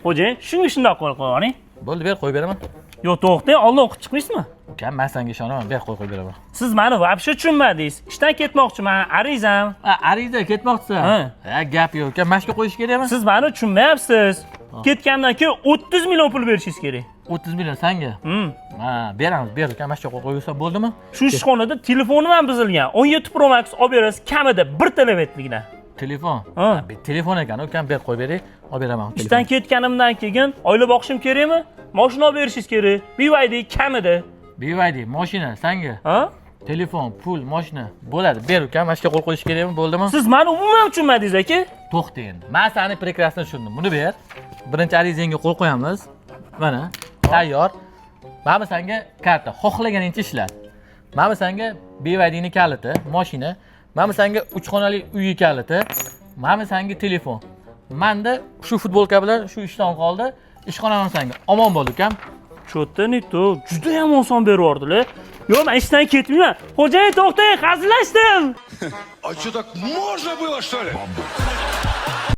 Xo'jayin, shunga shundoq qo'l qo'yib yuboring. Bo'ldi, ber, qo'yib beraman. Yo'q, to'xtang, oldin o'qib chiqmaysizmi? Ukam, man senga ishonaman, ber, qo'y, qo'yib beraman. Siz mani вообще tushunmadingiz. Ishdan ketmoqchiman, arizam. Ha, ariza, ketmoqchisan? Ha. Ha, gap yo'q, ukam, mana shu qo'yish kerakmi? Siz mani tushunmayapsiz. Ketgandan keyin 30 million pul berishingiz kerak. 30 million sanga? Hmm. Ha, beramiz, ber, ukam, mana shu yoqqa qo'ysa bo'ldimi? Shu ishxonada telefonim ham buzilgan. 17 Pro Max olib berasiz kamida 1 terabaytlikdan. Telefon? Ha. Telefon ekan, ukam, ber, qo'yib beray, olib beraman. Ishdan ketganimdan keyin oila boqishim kerakmi? Mashina olib berishingiz kerak. BYD kamida. BYD mashina sanga. Ha? Telefon, pul, mashina bo'ladi. Ber, ukam, mana shu yerga qo'l qo'yish kerakmi, bo'ldimi? Siz mani umuman tushunmadingiz, aka. To'xta endi. Men seni прекрасно tushundim. Buni ber. Birinchi arizangga qo'l qo'yamiz. Mana, tayyor. Mana bu senga karta, xohlaganingcha ishlat. Mana bu senga BYDni kaliti, mashina. Mana bu senga 3 xonali uyi kaliti. Mana bu senga telefon. Manda shu futbolka bilan shu ishton qoldi. Ishxonam senga. Omon bo'l, ukam. Что-то не то. Juda ham oson berib yubordilar. Yo'q, men ishdan ketmayman. Xo'jayin, to'xtang, hazillashdim. А что, так можно было, что ли?